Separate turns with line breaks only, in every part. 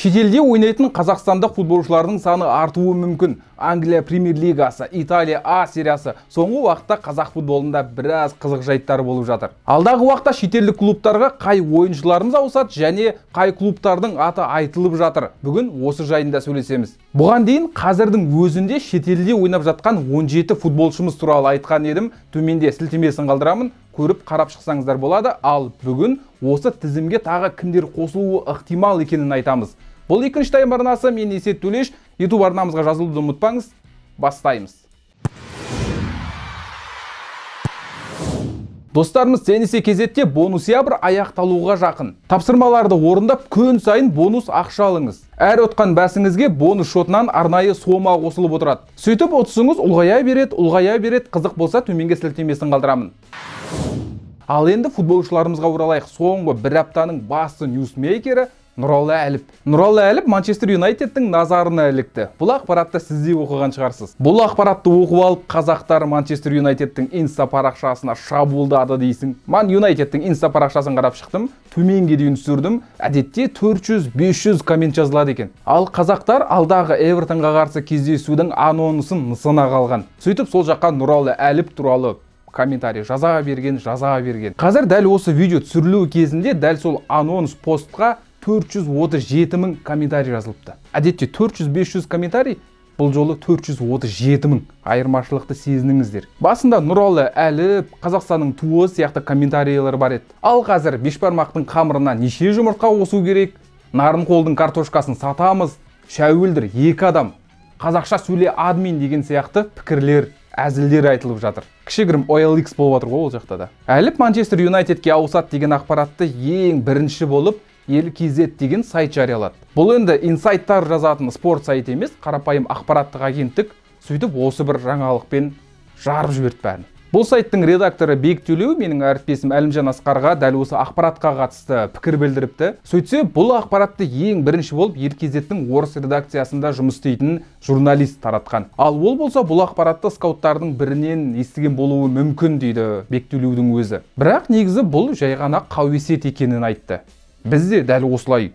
Шетелде ойнайтын қазақстандық футболшылардың саны артуы мүмкін. Англия премьер-лигасы, Италия А сериясы соңғы уақытта қазақ футболында біраз қызық жайттар болып жатыр. Алдағы уақытта шетелдік клубтарға қай ойыншыларымыз ауысады және қай клубтардың аты айтылып жатыр. Бүгін осы жайында сөйлесеміз. Бұған дейін қазірдің өзінде шетелде ойнап жатқан 17 футболшымыз туралы айтқан едім. Төменде сілтемесін қалдырамын, көріп қарап шықсаңыздар болады. Ал бүгін осы тізімге тағы кімдер қосылуы ықтимал екенін айтамыз. Бұл екінші тайм арнасы, мен Есет Төлеш. YouTube арнамызға жазылуды ұмытпаңыз. Бастаймыз. Достарымыз, Теннисте кезетте бонус ябір аяқталуға жақын. Тапсырмаларды орындап күн сайын бонус ақша алыңыз. Әр ұтқан бәсіңізге бонус шотынан арнайы сома қосылып отырады. Сөйтіп ұтысыңыз ұлғая береді, ұлғая береді. Қызық болса төменге сілтемесін қалдырамын. Ал енді футболшыларымызға оралайық. Соңғы бір аптаның басты ньюсмейкері Нұралы Әліп. Нұралы Әліп Манчестер Юнайтедтің назарына ілікті. Бұл ақпаратты сіз де оқыған шығарсыз. Бұл ақпаратты оқып алып, қазақтар Манчестер Юнайтедтің инста парақшасына шабуылдады дейсің. Ман Юнайтедтің инста парақшасын қарап шықтым, төменге дейін түсірдім. Әдетте 400-500 коммент жазылады екен. Ал қазақтар алдағы Эвертонға қарсы кездесудің анонсын нысана қалған. Сөйтіп сол жаққа Нұралы Әліп туралы комментарий жаза берген, жаза берген. Қазір дәл осы видео түсірілу кезінде дәл сол анонс постқа 437 мың комментарий жазылыпты. Әдетте 400-500 комментарий, бұл жолы 437 мың. Айырмашылықты сезініңіздер. Басында Нұралы Әліп, Қазақстанның туы сияқты комментарийлер бар еді. Ал қазір бешбармақтың қамырына неше жұмыртқа қосу керек, Нарынқолдың картошкасын сатамыз, Шәуілдір екі адам, қазақша сөйле админ деген сияқты пікірлер, әзілдер айтылып жатыр. Кішігірім OLX болып жатыр ғой ол жақта да. Әліп Манчестер Юнайтедке ауысады деген ақпаратты ең бірінші болып Ел KZ деген сайт жариялады. Бұл енді инсайттар жазатын спорт сайты емес, қарапайым ақпараттық агенттік. Сөйтіп осы бір жаңалықпен жарып жіберді бәрін. Бұл сайттың редакторы Бек Төлеу менің әріптесім Әлімжан Асқарға дәл осы ақпаратқа қатысты пікір білдіріпті. Сөйтсе, бұл ақпаратты ең бірінші болып Ел KZ-тің орыс редакциясында жұмыс істейтін журналист таратқан. Ал ол болса бұл ақпаратты скауттардың бірінен естіген болуы мүмкін дейді Бек Төлеудің өзі. Бірақ негізі бұл жай ғана қауесет екенін айтты. Біз де дәл осылай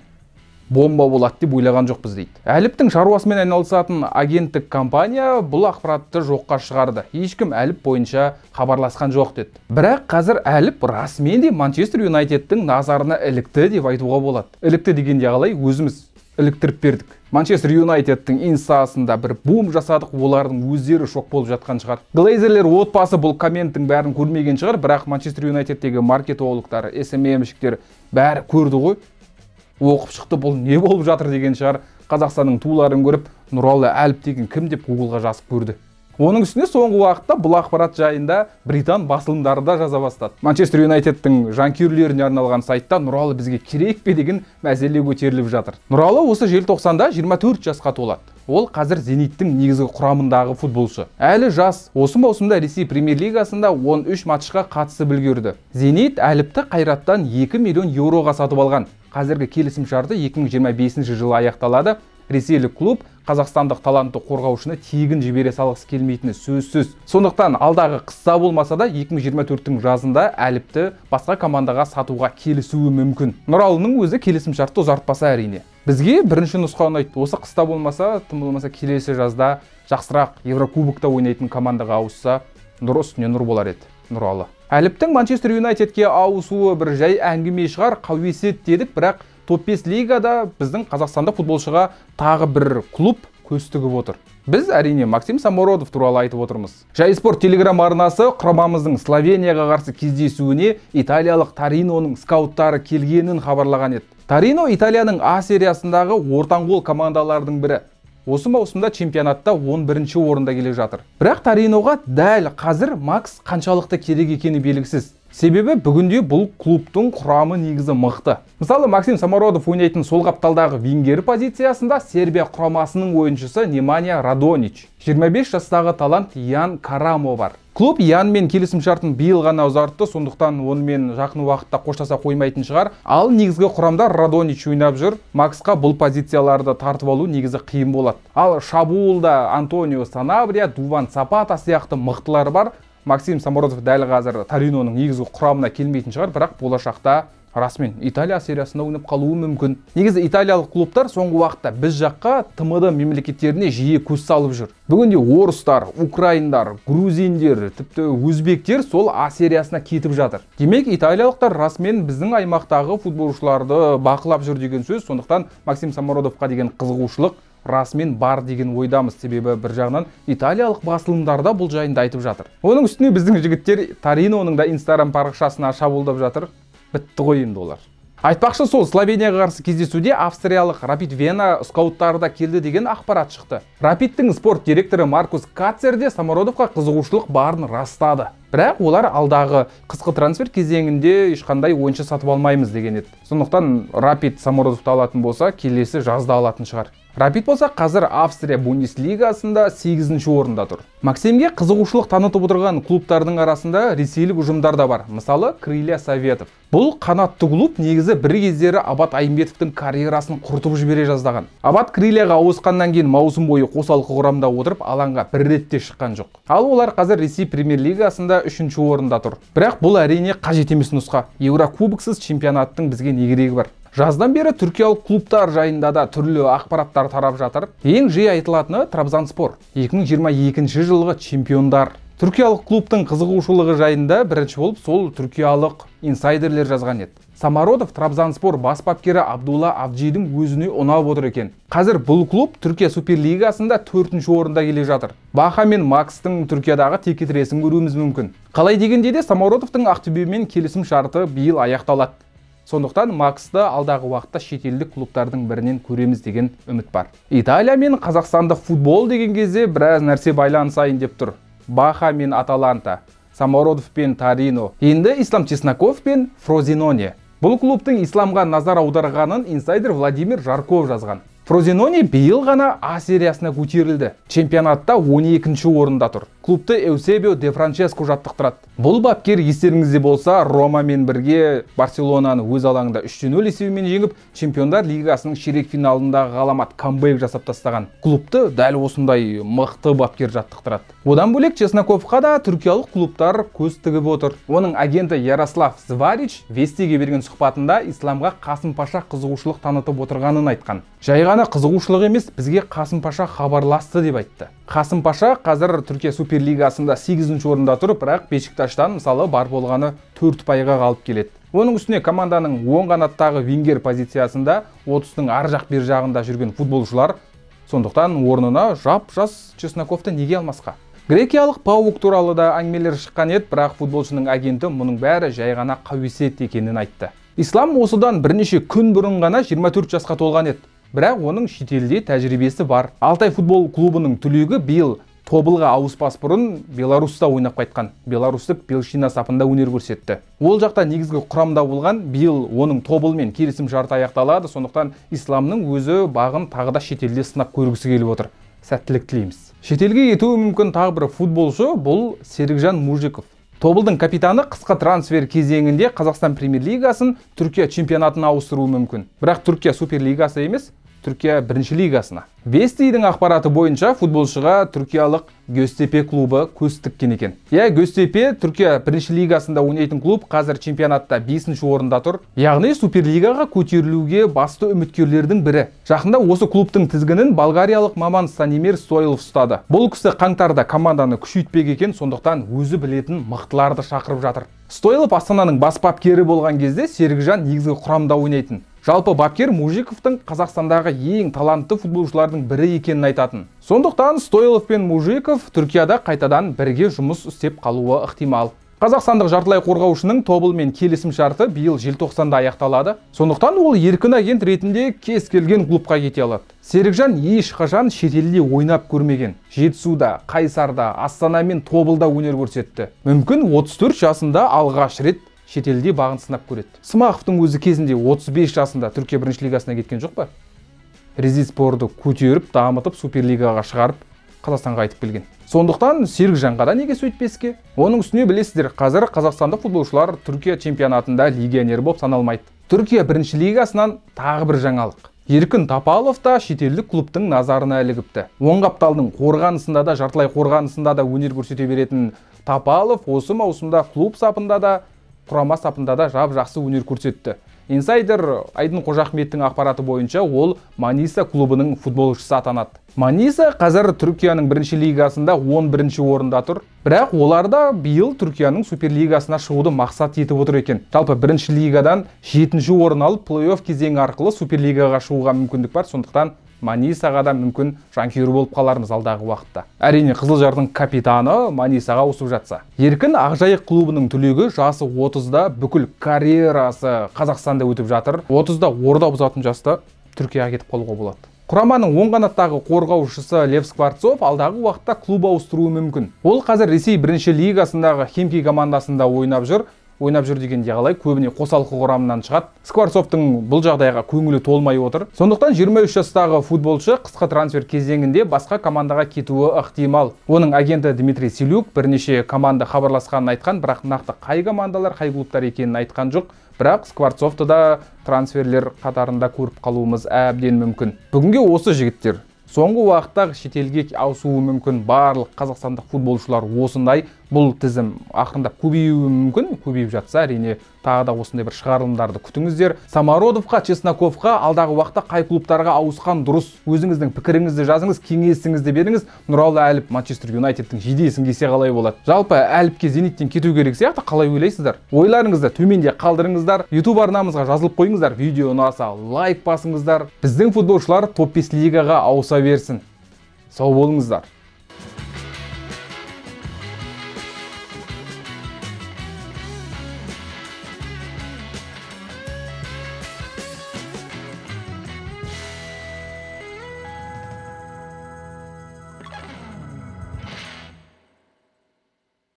бомба болады деп ойлаған жоқпыз дейді. Әліптің шаруасымен айналысатын агенттік компания бұл ақпаратты жоққа шығарды. Ешкім Әліп бойынша хабарласқан жоқ деді. Бірақ қазір Әліп расымен де Манчестер Юнайтедтің назарына ілікті деп айтуға болады. Ілікті дегенде қалай, өзіміз іліктіріп бердік. Манчестер Юнайтедтің инстасында бір бум жасадық, олардың өздері шок болып жатқан шығар. Глейзерлер отбасы бұл комменттің бәрін көрмеген шығар, бірақ Манчестер Юнайтедтегі маркетологтар, СММщиктер бәрі көрді ғой. Оқып шықты, бұл не болып жатыр деген шығар. Қазақстанның туларын көріп, Нұралы Әліп деген кім деп Гуглға жазып көрді. Оның үстіне соңғы уақытта бұл ақпарат жайында британ басылымдары да жаза бастады. Манчестер Юнайтедтің жанкүйерлеріне арналған сайтта Нұралы бізге керек пе деген мәселе көтеріліп жатыр. Нұралы осы желтоқсанда 24 жасқа толады. Ол қазір Зениттің негізгі құрамындағы футболшы. Әлі жас, осы маусымда Ресей премьер-лигасында 13 матчқа қатысып үлгерді. Зенит Әліпті Қайраттан 2 миллион еуроға сатып алған. Қазіргі келісім шарты 2025 жылы аяқталады. Ресейлік клуб қазақстандық талантты қорғаушыны тегін жібере салғысы келмейтіні сөзсіз. Сондықтан алдағы қысса болмаса да 2024-тің жазында Әліпті басқа командаға сатуға келісуі мүмкін. Нұралының өзі келісім шартты ұзартпаса әрине. Бізге бірінші нұсқа ұнайды. Осы қыста болмаса, тым болмаса келесі жазда жақсырақ Еврокубокта ойнайтын командаға ауысса, нұр үстіне нұр болар еді Нұралы. Әліптің Манчестер Юнайтедке ауысуы бір жай әңгіме шығар, қауесет дедік, бірақ топ-5 лигада біздің қазақстандық футболшыға тағы бір клуб көз тігіп отыр. Біз әрине Максим Самородов туралы айтып отырмыз. Жай спорт телеграм арнасы құрамамыздың Словенияға қарсы кездесуіне италиялық Ториноның скауттары келгенін хабарлаған еді. Торино Италияның А сериясындағы ортаңқол командалардың бірі. Осы маусымда чемпионатта 11-ші орында келе жатыр. Бірақ Ториноға дәл қазір Макс қаншалықты керек екені белгісіз. Себебі бүгінде бұл клубтың құрамы негізі мықты. Мысалы, Максим Самородов ойнайтын сол қапталдағы вингер позициясында Сербия құрамасының ойыншысы Неманья Радонич. 25 жастағы талант Ян Карамо бар. Клуб Янмен келісім шартын биыл ғана ұзартты, сондықтан онымен жақын уақытта қоштаса қоймайтын шығар. Ал негізгі құрамда Радонич ойнап жүр. Максқа бұл позицияларды тартып алу негізі қиын болады. Ал шабуылда Антонио Санабрия, Дуван Сапата сияқты мықтылар бар. Максим Самородов дәл қазір Ториноның негізгі құрамына келмейтін шығар, бірақ болашақта Расымен Италия сериясында ойнап қалуы мүмкін. Негізі италиялық клубтар соңғы уақытта біз жаққа, ТМД мемлекеттеріне жиі көз салып жүр. Бүгінде орыстар, украиндар, грузиндер, тіпті өзбектер сол А сериясына кетіп жатыр. Демек, италиялықтар расымен біздің аймақтағы футболшыларды бақылап жүр деген сөз. Сондықтан Максим Самородовқа деген қызығушылық расымен бар деген ойдамыз. Себебі бір жағынан италиялық басылымдарда бұл жайында айтып жатыр. Оның үстіне біздің жігіттер Ториноның да Инстаграм парақшасына шабуылдап жатыр. Бітті ғой енді олар. Айтпақшы, сол Словенияға қарсы кездесуде австриялық Рапид Вена скауттары да келді деген ақпарат шықты. Рапидтің спорт директоры Маркус Кацер де Самородовқа қызығушылық барын растады. Бірақ олар алдағы қысқы трансфер кезеңінде ешқандай ойыншы сатып алмаймыз деген еді. Сондықтан Рапид Самородовты алатын болса, келесі жазда алатын шығар. Рапид болса, қазір Австрия Бундеслигасында 8-ші орында тұр. Максимге қызығушылық танытып отырған клубтардың арасында ресейлік ұжымдар да бар. Мысалы, Крылья Советов. Бұл қанатты клуб негізі бір кездері Абат Айымбетовтің карьерасын құртып жібере жаздаған. Абат Крыльяға ауысқаннан кейін маусым бойы қосалқы құрамда отырып, алаңға бір ретте шыққан жоқ. Ал олар қазір Ресей премьер-лигасында 3-ші орында тұр. Бірақ бұл әрине қажет емес нұсқа. Еурокубоксыз чемпионаттың бізге не керегі бар? Жаздан бері түркиялық клубтар жайында да түрлі ақпараттар тарап жатыр. Ең жиі айтылатыны Трабзонспор. 2022 жылғы чемпиондар. Түркиялық клубтың қызығушылығы жайында бірінші болып сол түркиялық инсайдерлер жазған еді. Самородов Трабзонспор бас бапкері Абдулла Авджидің өзіне ұнап отыр екен. Қазір бұл клуб Түркия Суперлигасында 4-ші орында келе жатыр. Баха мен Макстың Түркиядағы текетіресін көруіміз мүмкін. Қалай дегенде де Самородовтың Ақтөбемен келісім шарты биыл аяқталады. Сондықтан Максты алдағы уақытта шетелдік клубтардың бірінен көреміз деген үміт бар. Италия мен қазақстандық футбол деген кезде біраз нәрсе байланысайын деп тұр. Баха мен Аталанта, Самородов пен Торино, енді Ислам Чесноков пен Фрозиноне. Бұл клубтың Исламға назар аударғанын инсайдер Владимир Жарков жазған. Фрозиноне биыл ғана А сериясына көтерілді. Чемпионатта 12-ші орында тұр. Клубты Эусебио де Франческо жаттықтырады. Бұл бапкер естеріңізде болса, Ромамен бірге Барселонаны өз алаңында 3-0 есебімен жеңіп, Чемпиондар лигасының ширек финалында ғаламат камбэк жасап тастаған. Клубты дәл осындай мықты бапкер жаттықтырады. Одан бөлек Чесноковқа да түркиялық клубтар көз тігіп отыр. Оның агенті Ярослав Зварич Вестиге берген сұхбатында Исламға Қасымпаша қызығушылық танытып отырғанын айтқан. Жай ғана қызығушылық емес, бізге Қасымпаша хабарласты деп айтты. Қасымпаша қазір Түркия Суперлигасында 8-ші орында тұр, бірақ Бешикташтан мысалы бар болғаны 4 ұпайға қалып келеді. Оның үстіне команданың оң қанаттағы вингер позициясында 30-тың ар жақ бер жағында жүрген футболшылар, сондықтан орнына жап-жас Чесноковты неге алмасқа? Грекиялық Паук туралы да әңгімелер шыққан еді, бірақ футболшының агенті мұның бәрі жай ғана қауесет екенін айтты. Ислам осыдан бірнеше күн бұрын ғана 24 жасқа толған еді. Бірақ оның шетелде тәжірибесі бар. Алтай футбол клубының түлегі биыл Тобылға ауыспас бұрын Беларусьта ойнап қайтқан. Беларустік Белшина сапында өнер көрсетті. Ол жақта негізгі құрамда болған, биыл оның Тобылмен келісім шарты аяқталады, сондықтан Исламның өзі бағын тағы да шетелде сынап көргісі келіп отыр. Сәттілік тілейміз. Шетелге кетуі мүмкін тағы бір футболшы бұл Серікжан Мужиков. Тобылдың капитаны қысқы трансфер кезеңінде Қазақстан премьер-лигасын Түркия чемпионатына ауыстыруы мүмкін. Бірақ Түркия суперлигасы емес, Түркия бірінші лигасына. Вестидің ақпараты бойынша футболшыға түркиялық Гөстепе клубы көз тіккен екен. Иә, Гөстепе Түркия бірінші лигасында ойнайтын клуб, қазір чемпионатта 5-ші орында тұр. Яғни суперлигаға көтерілуге басты үміткерлердің бірі. Жақында осы клубтың тізгінін болгариялық маман Станимир Стойлов ұстады. Бұл кісі қаңтарда команданы күшейтпек екен, сондықтан өзі білетін мықтыларды шақырып жатыр. Стойлов Астананың бас бапкері болған кезде Серікжан негізгі құрамда ойнайтын. Жалпы бапкер Мужиковтың Қазақстандағы ең талантты футболшылардың бірі екенін айтатын. Сондықтан Стойлов пен Мужиков Түркияда қайтадан бірге жұмыс істеп қалуы ықтимал. Қазақстандық жартылай қорғаушының Тобылмен келісім шарты биыл желтоқсанда аяқталады. Сондықтан ол еркін агент ретінде кез келген клубқа кете алады. Серікжан ешқашан шетелде ойнап көрмеген. Жетісуда, Қайсарда, Астана мен Тобылда өнер көрсетті. Мүмкін 34 жасында алғаш рет шетелде бағын сынап көреді. Смақовтың өзі кезінде 35 жасында Түркия бірінші лигасына кеткен жоқ па? Резиспорды көтеріп, дамытып, суперлигаға шығарып, Қазақстанға қайтып келген. Сондықтан Серікжанға да неге сөйтпеске? Оның үстіне білесіздер, қазір қазақстандық футболшылар Түркия чемпионатында легионер болып саналмайды. Түркия бірінші лигасынан тағы бір жаңалық. Еркін Тапалов та шетелдік клубтың назарына ілігіпті. Оң қапталдың қорғанысында да, жартылай қорғанысында да өнер көрсете беретін Тапалов осы маусымда клуб сапында да, Құрама сапында да жап-жақсы өнер көрсетті. Инсайдер Айдын Қожахметтің ақпараты бойынша ол Маниса клубының футболшысы атанады. Маниса қазір Түркияның бірінші лигасында 11-ші орында тұр. Бірақ олар да биыл Түркияның суперлигасына шығуды мақсат етіп отыр екен. Жалпы бірінші лигадан 7-ші орын алып, плей-офф кезеңі арқылы суперлигаға шығуға мүмкіндік бар. Сондықтан Манисаға да мүмкін жанкүйер болып қалармыз алдағы уақытта. Әрине, Қызылжардың капитаны Манисаға ауысып жатса. Еркін Ақжайық клубының түлегі, жасы 30-да, бүкіл карьерасы Қазақстанда өтіп жатыр. 30-да орда бұзатын жаста Түркияға кетіп қалуға болады. Құраманың оң қанаттағы қорғаушысы Лев Скворцов алдағы уақытта клуб ауыстыруы мүмкін. Ол қазір Ресей бірінші лигасындағы Химки командасында ойнап жүр. Ойнап жүр дегенде қалай, көбіне қосалқы құрамынан шығады. Скворцовтың бұл жағдайға көңілі толмай отыр. Сондықтан 23 жастағы футболшы қысқы трансфер кезеңінде басқа командаға кетуі ықтимал. Оның агенті Дмитрий Селюк бірнеше команда хабарласқанын айтқан, бірақ нақты қай командалар, қай клубтар екенін айтқан жоқ. Бірақ Скворцовты да трансферлер қатарында көріп қалуымыз әбден мүмкін. Бүгінге осы, жігіттер. Соңғы уақытта шетелге ауысуы мүмкін барлық қазақстандық футболшылар осындай. Бұл тізім ақырындап көбеюі мүмкін. Көбейіп жатса, әрине, тағы да осындай бір шығарылымдарды күтіңіздер. Самородовқа, Чесноковқа алдағы уақытта қай клубтарға ауысқан дұрыс? Өзіңіздің пікіріңізді жазыңыз, кеңесіңізді беріңіз. Нұралы Әліп Манчестер Юнайтедтің жидесін кисе қалай болады? Жалпы Әліпке Зениттен кету керек сияқты, қалай ойлайсыздар? Ойларыңызды төменде қалдырыңыздар. YouTube арнамызға жазылып қойыңыздар. Видео ұнаса лайк басыңыздар. Біздің футболшылар топ 5 лигаға ауыса берсін. Сау болыңыздар.